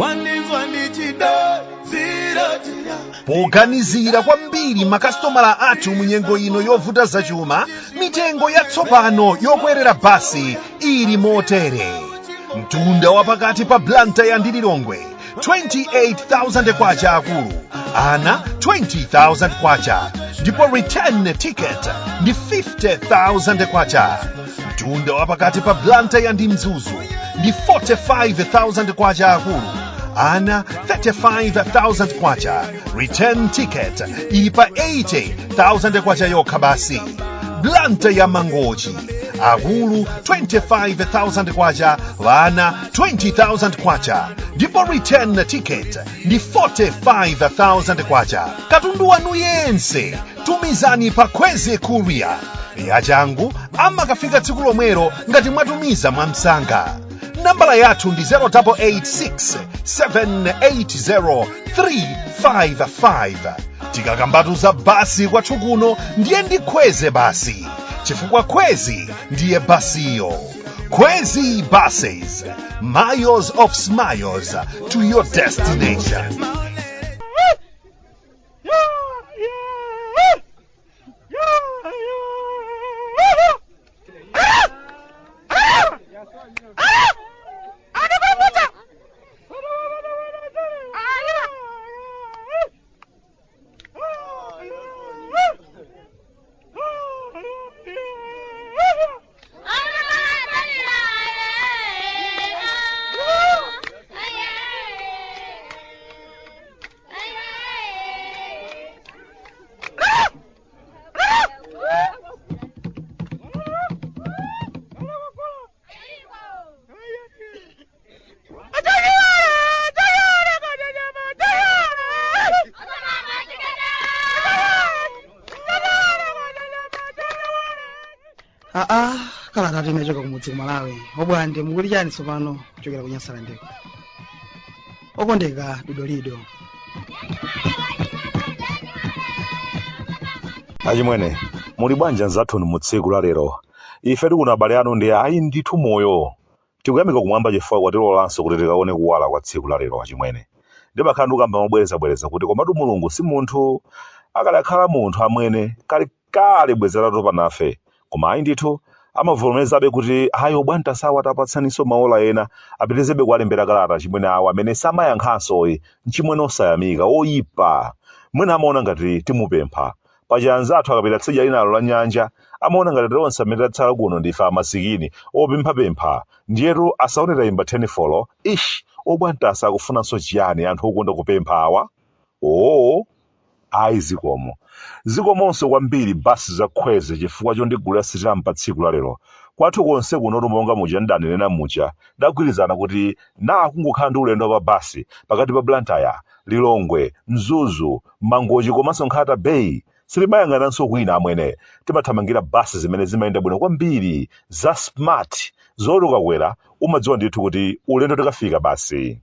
Wandinzwa ndichidaidzira tiya. Poganizira kwambiri makasitomala athu mu nyengo ino yovuta zachuma, mitengo yatsopano yokwerera basi ili motere: mtunda wa pakati pa Blantyre ndi Lilongwe, 28,000 kwacha akulu, ana 20,000 kwacha, ndipo return ticket ndi 50,000 kwacha. Mtunda wa pakati pa Blantyre ndi Mzuzu ndi 45,000 kwacha akulu, ana 35,000 kwacha, return ticket ili pa 80,000 kwacha yokha basi. Blantyre Mangochi, akulu 25,000 kwacha, vana 20,000 kwacha, ndipo return ticket ndi 45,000 kwacha. Katundu wanu yense tumizani pa Khweze Courier yachangu, amakafika tsiku lomwelo ngati mwatumiza mwamsanga. Nambala yathu ndi 0886 780 355. Tikakambatu za basi kwathu kuno, ndiye ndi Khweze basi, chifukwa Khwezi ndiye basiyo. Khwezi Buses, miles of smiles to your destination. Aa, kalata inachoka kumudzi ku Malawi. Obwande, mukuti chani tsopano kuchokera ku Nyasalandeko? Okondeka Dodolido. Achimwene, muli bwanji anzathunu mu tsiku la lero? Ife tikuno abale anu ndi ayi ndithu moyo. Tikuyamika kumwamba chifukwa kwatilolanso kuti tikaone kuwala kwa tsiku la lero achimwene. Ndimakhala ndikukamba mobwerezabwereza kuti komatu Mulungu si munthu. Akadakhala munthu amwene, kalekale bwezi atatopa nafe. Koma ayi ndithu, amavomerezabe kuti ayi obwantasawa tapatsaninso maola ena apitizebe kuwalembera kalata achimwene awo amene samayankhanso. Mchimwene osayamika, oyipa. Mwina amaona ngati timupempha. Paja anzathu akapita tsidya linalo la nyanja amaona ngati tonse amene tatsala kuno ndife amasikini opemphapempha. Ndiyetu asaone tayimba thenifolo, ish! Obwantasa akufunanso chiyani anthu okonda kupempha awa? Ooo! Ayi zikomo. Zikomonso kwambiri basi za Khweze chifukwa chondigulira sitampa tsiku la lero. Kwathu konse kunotu monga muja ndidanenera muja, tidagwirizana kuti naa kungokhala ndi ulendo wa pa basi pakati pa Blantyre, Lilongwe, Mzuzu, Mangochi komanso Nkhata Bay, sitimayang'ananso kwina amwene. Timathamangira basi zimene zimayenda bwino kwambiri, za smart, zoti ukakwera umadziwa ndithu kuti ulendo tikafika basi.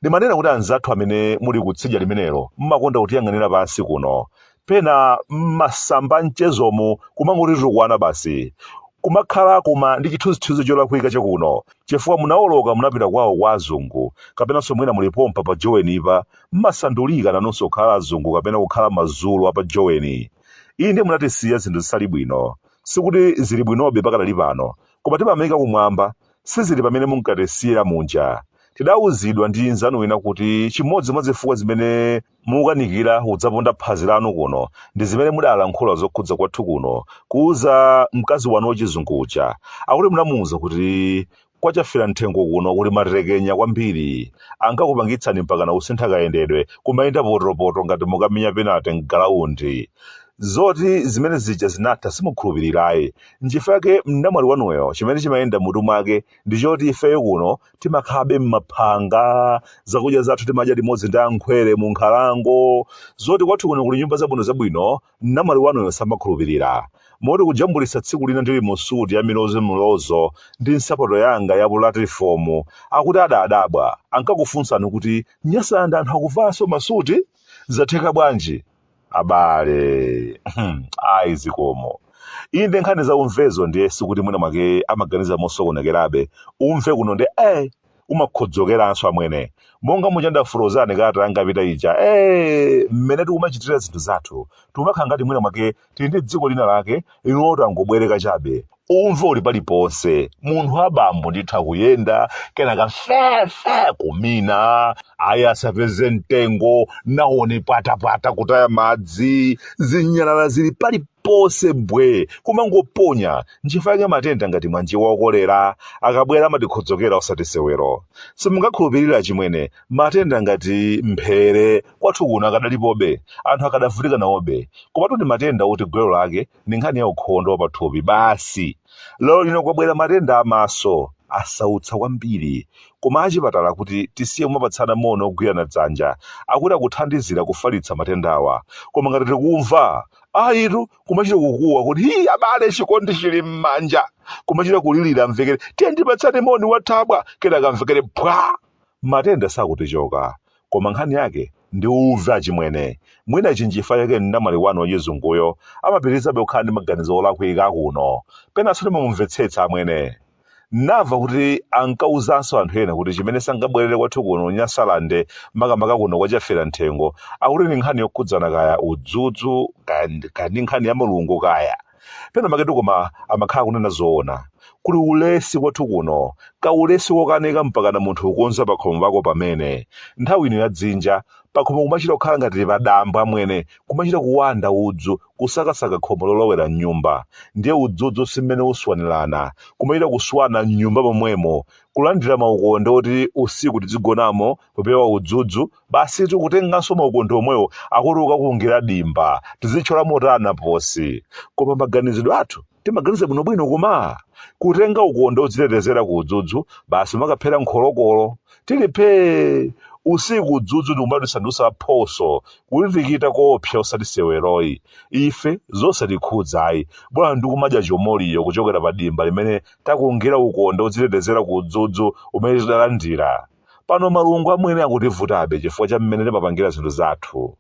Ndimanena kuti anzathu amene muli kutsidya limenelo mmakonda kutiyang'anira pansi kuno. Pena mmasamba mchezomu kumangotitukwana basi. Kumakhala koma ndi chithunzithunzi cholakwika chakuno chifukwa munawoloka munapita kwawo kwa azungu kapenanso mwina muli pompa pa Jowenipa mmasandulika nanunso kukhala azungu kapena kukhala mazulu apa Joweni. Inde munatisiya zinthu zisali bwino. Sikuti zili bwinobe pakadali pano koma timayamika kumwamba sizili pamene munkatisiyira muja. Tidauzidwa ndi nzanu wina kuti chimodzi mwa zifukwa zimene mukanikira kudzaponda phazi lanu kuno ndi zimene mudalankhula zokhudza kwathu kuno kuuza mkazi wanu wachizungu uja. Akuti munamuuza kuti kwa Chafira mthengo kuno kuli matekenya kwambiri. Ankakupangitsani mpakana kusintha kayendedwe, kumayenda potopoto ngati mukamenya penate m'galaundi. Zoti zimene zija zinatha simukhulupirirayi. Nchifukwa chake mnamwali wanuyo chimene chimayenda m'mutu mwake ndi choti ifeyo kuno timakhalabe m'maphanga, zakudya zathu timadya limodzi ndi ankhwere mu nkhalango. Zoti kwathu kuno kuli nyumba zabwinozabwino, mnamwali wanuyo samakhulupirira. Moti kujambulitsa tsiku lina ndili mu suti ya milozomilozo ndi nsapato yanga ya pulatifomu, akuti adadabwa. Ankakufunsani kuti, Nyasalande anthu akuvalanso masuti? Zatheka bwanji? Abale, ayi zikomo. Inde nkhani za umvezo ndiye sikuti mwina mwake amaganiza mosokonekerabe. Umve kuno ndi eh. Umakhodzokeranso amwene. Monga muja ndafotokozerani kalata yanga yapita ija, ee, mmene tikumachitira zinthu zathu, tikumakhala ngati mwina mwake tili ndi dziko lina lake loti tangobwereka chabe. Umve uli paliponse. Munthu abambo ndithu akuyenda, kenaka fefe kumina, ayi asapeze mtengo, nawoni patapata kutaya madzi, zinyalala zili paliponse mbwe, kumangoponya. Nchifukwa chake matenda ngati mwanji wa kolera akabwera amatikhodzokera osati sewero. Simungakhulupirire achimwene, matenda ngati mphere kwathu kuno akadalipobe, anthu akadavutika nawobe. Komatu ndi matenda oti gwero lake ndi nkhani ya ukhondo wa pathupi basi. Lero lino kwabwera matenda a maso, asautsa kwambiri. Koma achipatala akuti tisiye kumapatsana moni ogwirana dzanja, akuti akuthandizira kufalitsa matendawa. Koma ngati tikumva, ayitu kumachita kukuwa kuti hi abale chikondi chili m'manja, kumachita kulilira mvekere tiye tipatsane moni wathabwa, kenaka mvekere phwa. Matenda sakutichoka, koma nkhani yake ndi uve achimwene. Mwina ichi nchifukwa chake mnamwali wanu wachizunguyo amapitirizabe kukhala ndi maganizo olakwika kuno. Penanso ndimamumvetsetsa amwene. Ndinamva kuti ankauzanso anthu ena kuti chimene sangabwerere kwathu kuno Nyasalande, makamaka kuno kwa Chafera Mthengo, akuti ndi nkhani yokhudzana kaya udzudzu, kaya ndi nkhani ya Mulungu kaya. Pena paketu koma amakhala kunena zoona. Kuli ulesi kwathu kuno, kaulesi kokanika mpakana munthu kukonza pakhomo pako pamene. Nthawi ino ya dzinja, pakhomo kumachita kukhala ngati padambo amwene, kumachita kuwanda udzu, kusakasaka khomo lolowera m'nyumba. Ndiye udzudzu si mmene uswanirana, kumachita kuswana m'nyumba momwemo, kulandira maukonde oti usiku tidzigonamo kupewa udzudzu, basitu kutenganso maukonde omwewo akuti ukakungira dimba, tizitchola motana posi. Koma maganizidwe athu timaganiza bwinobwino koma kutenga ukonde odzitetezera ku udzudzu basi makaphera nkholokolo tili phee usiku udzudzu ndikumatisandutsa phoso kulitikita koopsa osati seweroyi ife zosatikhudza ayi bola ndikumadya chomoliyo kuchokera pa dimba limene takungira ukonde odzitetezera ku udzudzu umene tidalandira. Pano malungo amwene akutivutabe chifukwa cha mmene timapangira zinthu zathu.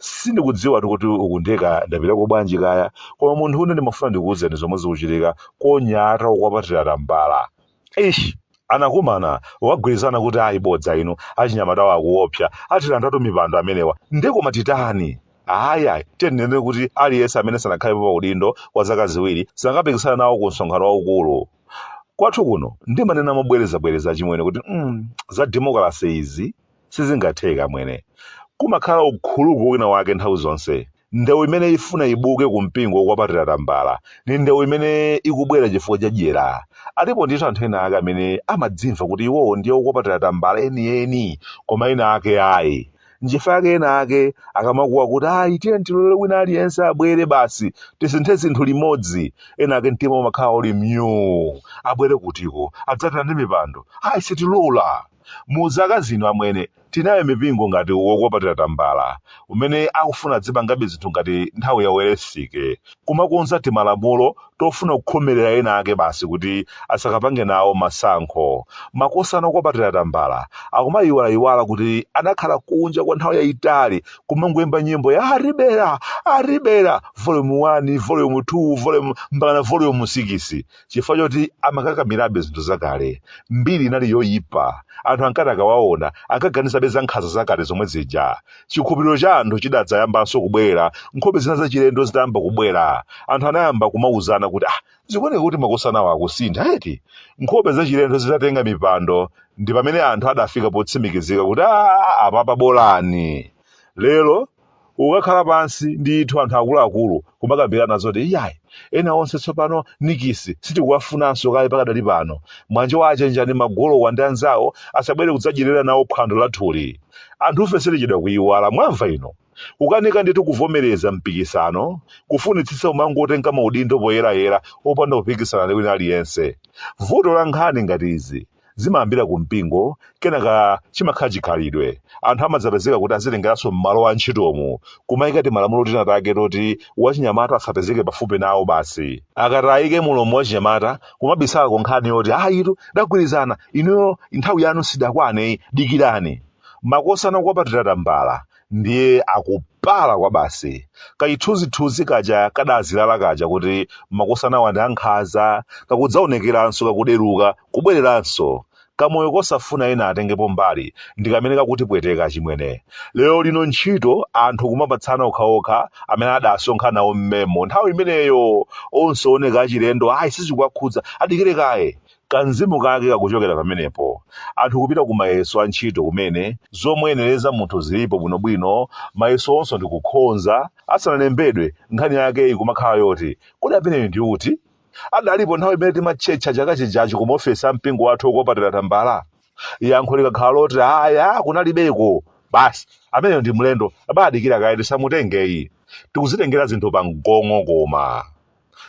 Sindikudziwatu kuti uku ndiye kaya ndapitako bwanji kaya, koma munthune ndimafuna ndikuwuzeni zomwe zikuchitika konyata okwapatira tambala. Eish! Anakumana kukagwirizana kuti ayi bodza inu, achinyamatawa akuopsa, atilandatu mipando amenewa. Ndiye koma titani? Ayi ayi, tiyeni tinene kuti aliyense amene sanakhalepo pa udindo kwa zaka ziwiri sangapikisane nawo ku msonkhano waukulu. Kwathu kuno ndimanena mobwerezabwereza achimwene kuti za demokalase izi sizingatheke amwene. Kumakhala ukhuluku wina wake nthawi zonse. Ndewu imene ifuna ibuke ku mpingo wokwapatira tambala ndi ndewu imene ikubwera chifukwa cha dyera. Alipo ndithu anthu ena ake amene amadzimva kuti iwowo ndiye okwapatira tambala enieni koma ena ake ayi. Nchifukwa chake ena ake akamakuwa kuti ayi tiyeni tilole wina aliyense abwere basi tisinthe zinthu limodzi, ena ake mtima umakhala uli myuu, abwere kutiko adzatilande mipando, ayi sitilola. Mu zaka zino amwene tinayo mipingo ngati wokwapatira tambala umene akufuna adzipangabe zinthu ngati nthawi ya Welensky, kumakonza timalamulo tofuna kukhomerera ena ake basi kuti asakapange nawo masankho. Makosana okwapatira tambala akumayiwalayiwala kuti anakhala kunja kwa nthawi yayitali kumangoyimba nyimbo ya Aribera, Aribera, volume 1, volume 2, volume mpakana volume 6 chifukwa choti amakakamirabe zinthu zakale. Mbiri inali yoyipa. Anthu ankati akawaona ankaganizabe za nkhanza zakale zomwe zija. Chikhulupiriro cha anthu chidadzayambanso kubwera, nkhope zina zachilendo zitayamba kubwera. Anthu anayamba kumauzana kuti, Ah, zikuoneka kuti makosanawa akusintha eti? Nkhope zachilendo zitatenga mipando ndi pamene anthu adafika potsimikizika kuti, Ah, apapa bolani. Lero ukakhala pansi ndithu anthu akuluakulu kumakambirana zoti iyayi ena onse tsopano nikisi sitikuwafunanso kaye pakadali pano mwanje wa achenjani magolowa ndi anzawo asabwere kudzadyerera nawo phwando lathuli anthufe sitichedwa kuyiwala mwamva ino kukanika ndithu kuvomereza mpikisano kufunitsitsa kumangotenga maudindo poyerayera opanda kupikisana ndi wina aliyense vuto la nkhani ngati izi zimayambira ku mpingo kenaka chimakhala chikhalidwe anthu amadzapezeka kuti azitengeranso m'malo a ntchitomu kumayika timalamulo tina take toti wachinyamata asapezeke pafupi nawo basi akati ayike mulomo wachinyamata kumabisala ku nkhani yoti ayitu dagwirizana inuyo nthawi yanu sidakwane dikirani makosana okwapatira tambala ndiye akupala kwa basi kachithunzithunzi kaja kadazilala kaja kuti makosanawa ndi ankhanza kakudzaonekeranso kakuderuka kubwereranso. Kamoyo kosafuna ena atengepo mbali ndi kamene kakutipweteka achimwene. Lero lino ntchito anthu kumapatsana okhaokha amene adasonkha nawo mmemo nthawi imeneyo, onse ooneka achilendo ayi sizikuwakhudza, adikire kaye. Kamzimu kake kakuchokera pamenepo. Anthu kupita ku mayeso a ntchito kumene zomuyenereza munthu zilipo bwinobwino, mayeso onso ndikukhonza, asanalembedwe nkhani yake ikumakhala yoti, kodi ameneyu ndi uti? Adalipo nthawi imene timatchetcha chaka chijachi ku maofesi a mpingo wathu okopatira tambala? Yankho likakhala loti aya kunalibeko, basi ameneyo ndi mlendo, abadikira kaye tisamutengeyi. Tikuzitengera zinthu pa mgong'o koma.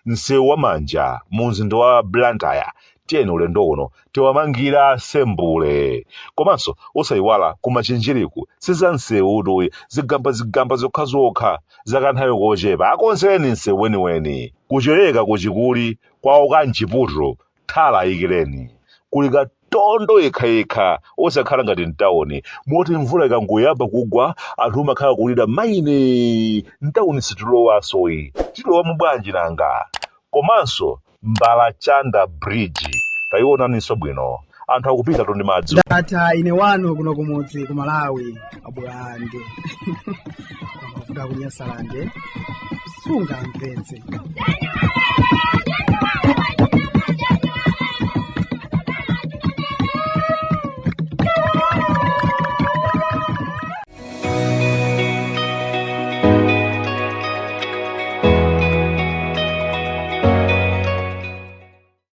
Msewu wa manja mu mzinda wa Blantyre tiyeni ulendo uno tiwamangira asembule. Komanso osayiwala ku Machinjiriku si za msewutu, zigamba zigamba zokhazokha zakanthawi kochepa, akonzereni msewu weniweni. Kuchereka kuchikuli kwawo ka mchiputu thala ayikireni. Kuli katondo yekhayekha osakhala ngati mtawuni moti mvula ikangoyamba kugwa anthu umakhala kulira maine mtawuni sitilowasoyi, tilowamo bwanji nanga? Komanso Mbalachanda Bridge tayionaninso bwino, anthu akupita tu ndi madzi. Ndatha ine wanu kuno kumudzi ku Malawi, abwande amavuta kunyasalande sungamvetse.